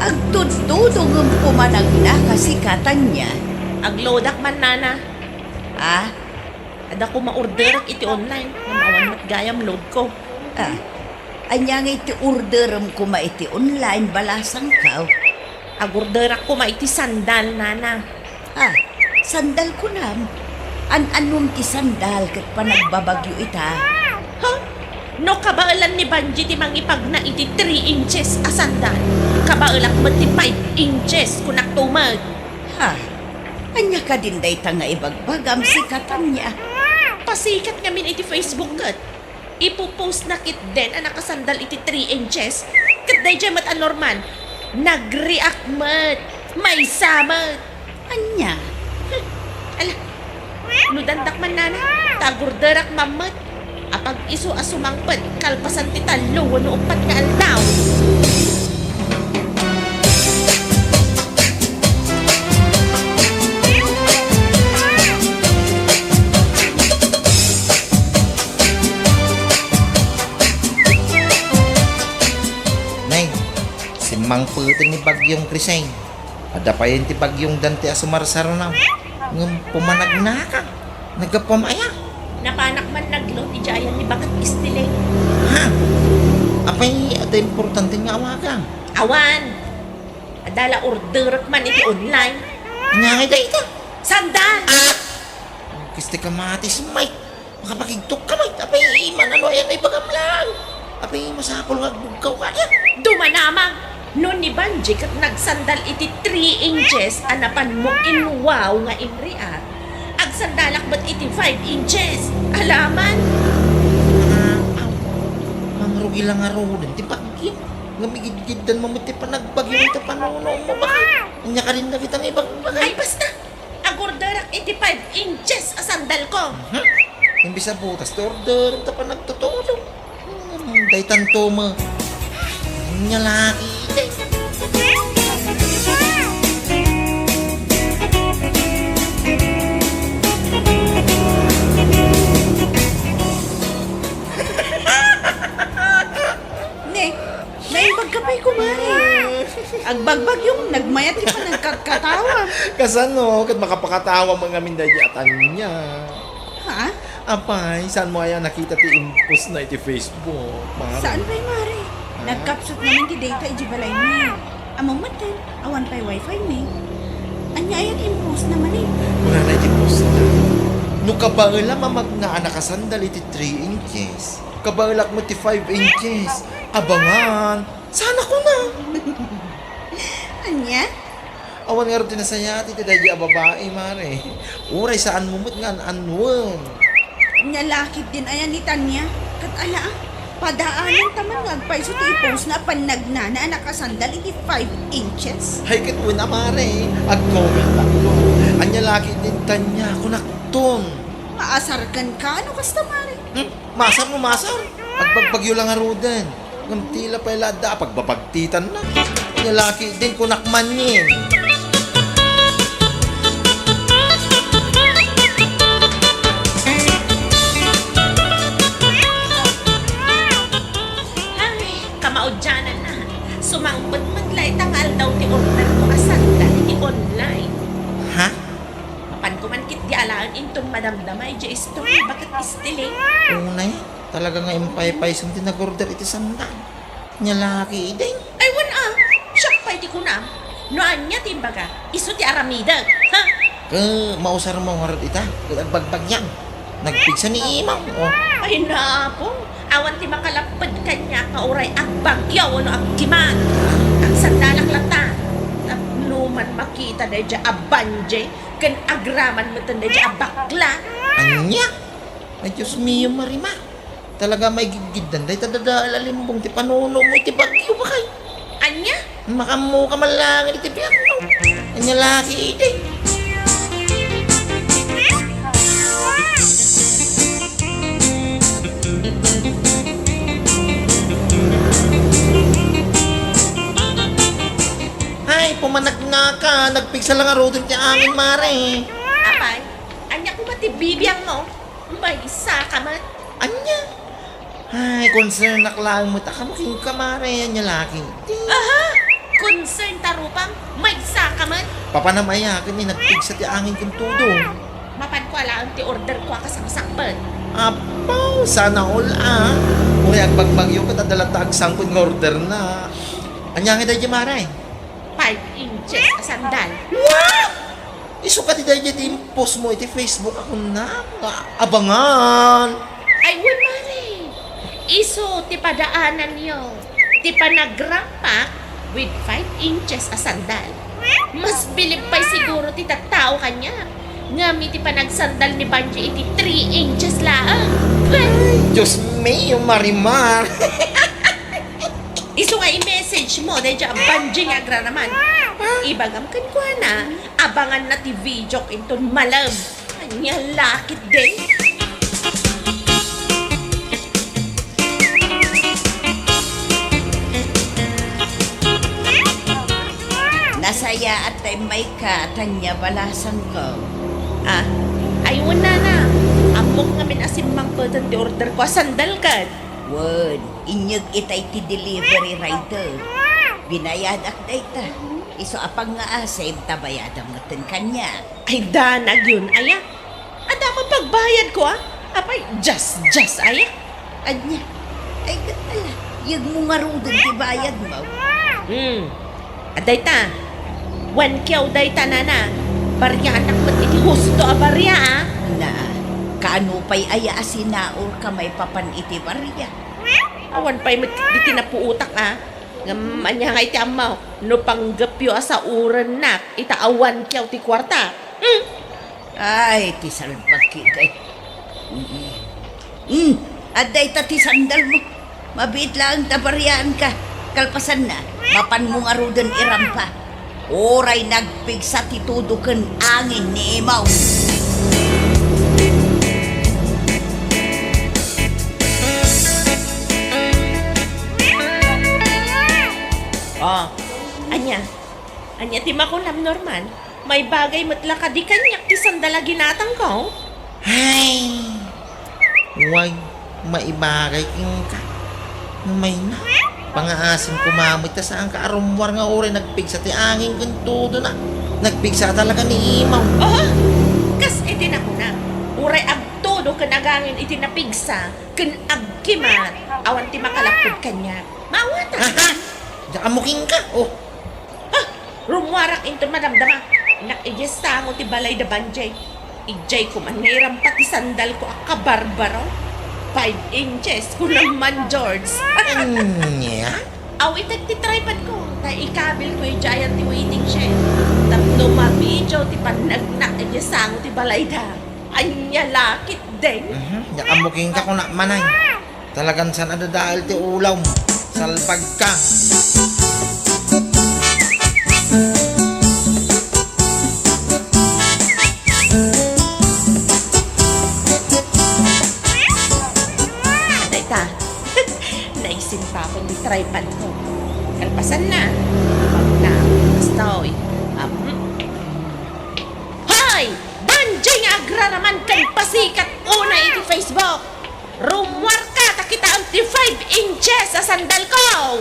Agtudtudo ngem koma nagna ka sika, Tanya. Agloadak man, Nana. Ah? Adda koma orderak iti online. Ngem awan met gayam load ko. Ah, ania nga iti orderem koma iti online, balasangkaw? Agorderak koma iti sandal, Nana. Ah, sandal kunam? An-anom ti sandal ket panagbabagyo ita? Ha? No kabaelan ni Banji ti mangipagna iti three inches a sandal, kabaelak met ti five inches, kunakto met. Ha? Ania kadin dayta nga ibagbagam, sika, Tanya? Pasikat ngamin iti Facebook ket. Ipopost na ketdin a nakasandal iti three inches. Ket daydiay met a normal. Nagreact met. Maysa met. Ania? Hmm. Ala. Ludandak man, Nana. Ta agorderak man met. Apag-isu a sumangpet kalpasan ti tallo wenno uppat nga aldaw. Ti ni Bagyong Criseng. Adda pay ti Bagyong Dante a sumarsarnaw. Ngem pumanagnaka. Naggapuam aya? Napanak man naglo ti jayan ni Baket Istileng. Ha? Apay, adda importante nga awagan? Awan. Adda la orderek man iti online. Ania ngay dayta? Sandal! Kasta ka matis, Mike. Makapakigtok ka, Mike. Apay, man, ano ayan ay bagam lang? Apay, masapul nga agbugkaw ka niya. Dumanamag! No ni Banji ket nagsandal iti three inches a napanmo in wow nga inriat, agsandalak met iti five inches. Alaman? Ah, aw. Mangrugi la ngaruden ti bagyo. Nga migidgiddan mo met ti panagbagyo iti panunom mo, baka. Ania ka din dagita nga ibagbagay. Ay, basta! Agorderak iti five inches a sandal ko. Hmm? Imbis a butas ti order, ta panagtutulong. Hmm, daytan tuma. Ania lagi iti. Ne, naimbag ka pay, kumare. Agbagbag yung nagmayat ti panagkatkatawa. Kasano? Ket makapakatawa mo ngamin daydi a Tania. Ha? Apay, saan mo aya nakita ti impostna iti Facebook, mare? Saan pay, mare? Ha? Nagkapsut naman ti data iti balaymi. Ammom met, awan pay wifi mi. Ania ayan impostna manen? Kunana iti postna. No kabaelam a magna a nakasandal iti three inches, kabaelak met ti five inches. Abangan! Saan a kuna? Ania? Awan ngarud ti nasayaat iti daydi a babai, mare. Uray saan mo met nga an-anuen. Ania la ketdin aya ni Tania? Ket ala, ah, padaanan ta man nga agpayso ti ipostna a pannagnana a nakasandal iti five inches. Hay ket wen a, mare, agcomment-akto. Ania la ketdin, Tania, kunakton. Maasar kenka no kasta, mare? Hmm? Maasar no maasar. Agbagbagyo la ngaruden. Ngem tila pay la adda a pagbabagtitanna. Ania la ketdin, kunak manen. Ay, kamaudiananna. Sumangpet met la ita nga aldaw ti order ko a sandal iti online. Ha? Mapanko man ketdi alaen inton madamdama idiay istorya ni Baket Istileng. Unay, talaga nga impaypaysom ti nag-order iti sandal. Ania la ketdin. Ay, wen a, siak pay ti kunam. No ania ti imbaga, isu ti aramidek. Ha? Ket mausar mo ngarud ita, ket agbagbagyam. Nagpigsa ni imam, oh. Ay, napo. Awan ti makalapped kaniak nga uray agbagyo wenno agkimat. Agsandalak latta. Tapno man makita daydiay a Banji ken agraman metten daydiay a bakla. Ania? Ay, Dios mio, Marimar. Talaga maigidgiddan dayta dadael a limbong ti panunom mo iti bagyo, bakay. Ania? Makaammo ka man laeng iti biagmo. Ania la ketdi. Ay, pumanagnaka. Nagpigsa la ngaruden ti angin, mare. Apay, ania koma ti bibiangmo? Maysa ka met? Ania? Ay, concern-ak laeng met a kamo kenka, mare, ania la ketdi. Aha! Concern ta rupam, maysa ka met? Papanam aya ket ni nagpigsa ti angin ken tudong. Mapanko alaen ti order ko a kasangsangpet. Apo, sana all, ah. Uray agbagbagyo ket adda latta agsangpet nga orderna. Ania ngay daydiay, mare? Five inches a sandal. Wow! Isu kadi daydiay ti impostmo iti Facebook a kunam nga abangan. Ay, wen, mare. Isu ti padaananyo ti panagrampak with five inches a sandal. Mas bilib pay siguro ti tattao kaniak. Ngem iti panagsandal ni Banji iti three inches laeng. Ay, Dios mio, Marimar. Isu nga i-message mo daydiay a Banji nga agranaman. Ibagam kenkuana, abanganna ti videok inton malem. Ania la ketdi. Nasayaat ta immayka, Tania, balasangko. Ah, ay, wen, nana. Ammok ngamin a simmangpeten ti order ko a sandal ket. Wen, inyeg itay ti delivery rider. Binayadak dayta. Isu a pangngaasem ta bayadam metten kaniak. Ay, danag yun, aya. Adda met pagbayadko, a. Apay, just-just, aya. Ania? Ay, ket ala, yegmo ngaruden ti bayadmo. Hmm. Adda dayta. One kiew dayta, nana. Barianak met iti husto a baria, a. Na, kaano pay aya a sinaurka maipapan iti baria? Awan pay met diti napuotak, a. Ngem ania ngay ti ammok, no panggepyo a saurennak ita a one kiew ti kuarta? Hmm? Ay, ti salbagki, day. Mm. Mm. Adda ita ti sandalmo. Mabiit laeng ta bariaanka. Kalpasanna, mapanmo ngaruden irampa. Uray nagpigsa ti tudo ken angin ni Imaw. Ah. Ania? Ania ti makunam, Norman? Maibagay met la kadi kaniak ti sandal a ginatangko? Ay, way, maibagay kenka. Mayna, pangaasim koma met ta saanka a rummuar nga uray nagpigsa ti angin ken tudona. Nagpigsa talaga ni Imaw. Oh, kas iti nakuna, uray agtudo ken agangin iti napigsa ken agkimat, awan ti makalapped kaniak. Maawatan. Aha! Diak ammo kenka. Oh. Ha! Rummuarak inton madamdama. Innak idiay sango ti balay da Banjay. Idiay koman nga irampa ti sandalko a kabarbaro. Five inches, kunam man, George. Ania? Aw, itek ti tripadko. Ta ikabilko idiayan ti waiting shed. Tapno mabidio ti pannagnak idiay sango ti balay da. Ania la ketdin? Mhm, diak ammo kenka, kunak manay. Talagan saan a dadael ti ulawm. Salbagka. Dayta. Naisimpapan ti tripadko. Kalpasanna, magna, kastoy. Am-, Hoy! Banjay nga agraraman ken pasikat unay iti Facebook! Rummuarka ta kitaem ti five inches a sandalko!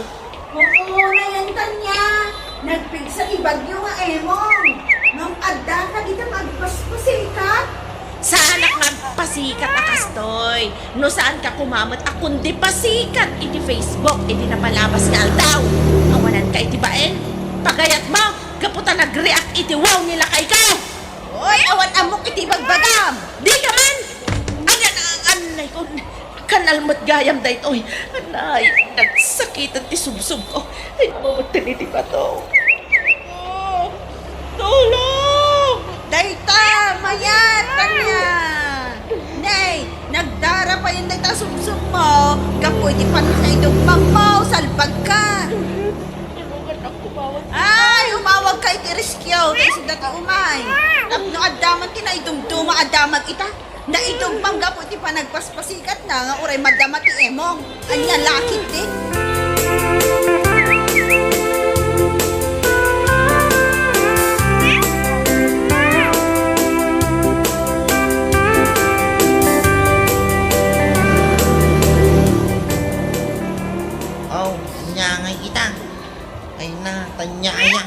Oo, nayantan niya. Nagpigsa ti bagyo nga Emong. Ngem adda kadita nga agpaspasikat? Saanak nga agpasikat a kastoy. No saanka koma met a kundi pasikat iti Facebook iti napalabas nga aldaw. Awananka iti baeng. Pagayatmo, gapu ta nag-react iti wow ni lakayko. Oy, awan ammok iti bagbagam! Dika man! Anan, anay ko, kanal met gayam daytoy. Anay, nagsakitan ti subsubko. Ay, mamutin iti bato. Tulong! Dayta, mayat, tanya! Nay, nagdara payen dayta subsubmo. Gapu iti pannakaidumdummo, salbagka. Tulungan ako, umawag. Ay, umawagka iti rescue. Kay sida ti umay. Tapno adda man ti naidumduma a damag ita. Naidumdum gapu iti panagpaspasikatna nga uray madama ti Emong. Ania la ketdi? Aw, ania ngay ita? Ay na, tanya aya.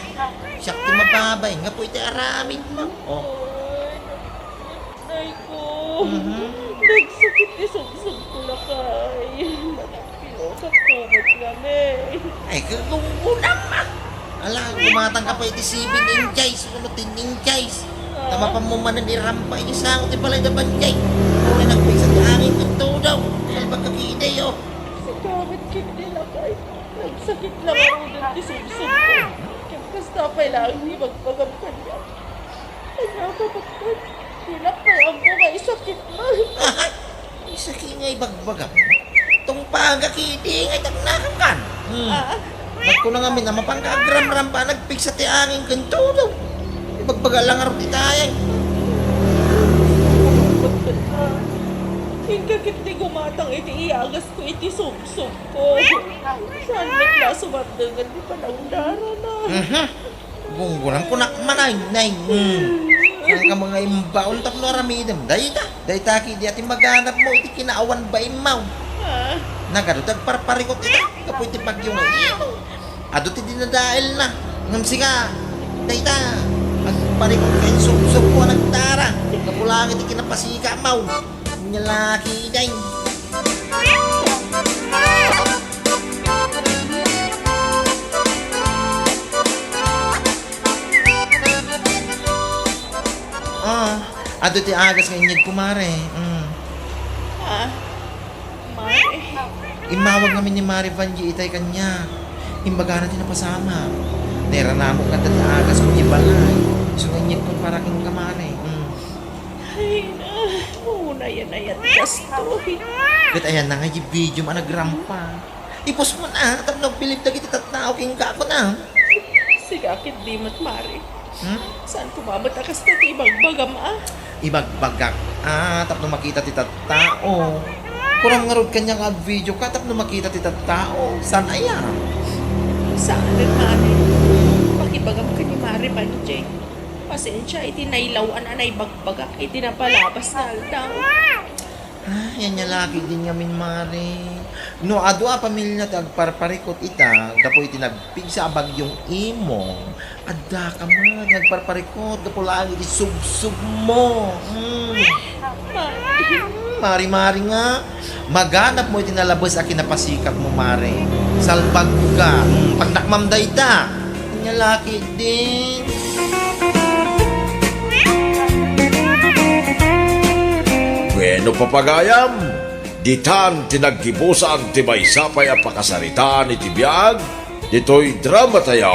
Siak ti mababain gapu iti aramidmo. Oh. Nay ko. Mhm. Nagsakit ti subsubko, lakay. Managpilokatko met ngamin. Ay, kagunggunam, ah. Ala, gumatangka pay iti seven inches, kuno ten inches. Ah. Ta mapanmo manen irampa iti sango ti balay da Banjay. Uray nagpigsa ti angin ken tudo. Salbagka ketdi, oh. Sika met ketdi, lakay. Nagsakit la ngaruden ti subsubko. Ket kasta pay laeng ti ibagbagam kaniak. Ania, kapatko? Dinak pay ammo nga isakit man. Aha! Isakit nga ibagbagam? Tungpaanka ketdi nga itagnakankan. Hmm. Ah. Nagkuna ngamin a mapanka agramrampa a nagpigsa ti angin ken tudo. Ibagbaga la ngarud ita ay. Inka ketdi gumatang iti iyagasko iti subsubko. Saan met la a sumardengen ti panagdarana. Mhm. Gunggunam, kunak manay, nay. Hmm. Saan ka nga imbaon tapno aramidem? Dayta, dayta ketdi ti maganapmo iti kinaawan bainmo. Ah. Nagadu ti agparparikut ita, gapu iti bagyo nga Emong. Adu ti dinadaelna. Ngem sika, dayta, agparikot ka insubsub ko a nagdara. Gapu laeng iti kinapasikam. Ania la ketdin. Ah, adu ti agas nga inyegko, Mare. Mm. Ah, Mare. Immawag ngamin ni Mare Vangie itay kaniak. Imbagana ti napasamak. Nairanamok kaniak ti agas ko iti balay. Isu nga inyegkon para kenka, Mare. Mm. Ay, na, unay a nayat kastoy. Ket ayanna nga idiay video a nagrampa. I-post mo na, tapno agbilib dagiti tattao kenka, kuna. Sika ketdi met, Mare. Hmm? Saan ko mamet a kasta ti ibagbagam, a? Ibagbagak, a, tapno makita ti tattao. Kuram ngarud kaniak nga agvideoka tapno makita ti tattao. Saan aya? Saan, Mare. Pakibagam ken ni Mare Vangie. Pasensia iti nailaw-an a naibagbagak iti napalabas nga aldaw. Ay, ania la ketdin ngamin, Mare. No adu a pamilya ti agparparikot ita, gapu iti nagpigsa a bagyong Imong, addaka met nga agparparikot gapu laeng iti subsubmo. Mm. Mare. Mare, Mare nga, maganabmo iti nalabes a kinapasikapmo, Mare. Salbagka. Mm, pagdakmam dayta. Ania la ketdin. Bueno, papagayam, ditan ti naggibusan ti maysa pay a pakasaritaan iti biag ditoy dramatayo,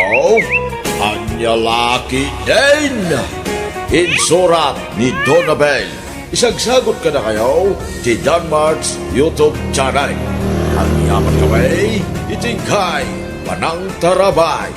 Ania la ketdin. Insurat ni Donabel. Isagsagut kadakayo ti Danmart's YouTube channel. Agyaman kami iti inkay panangtarabay.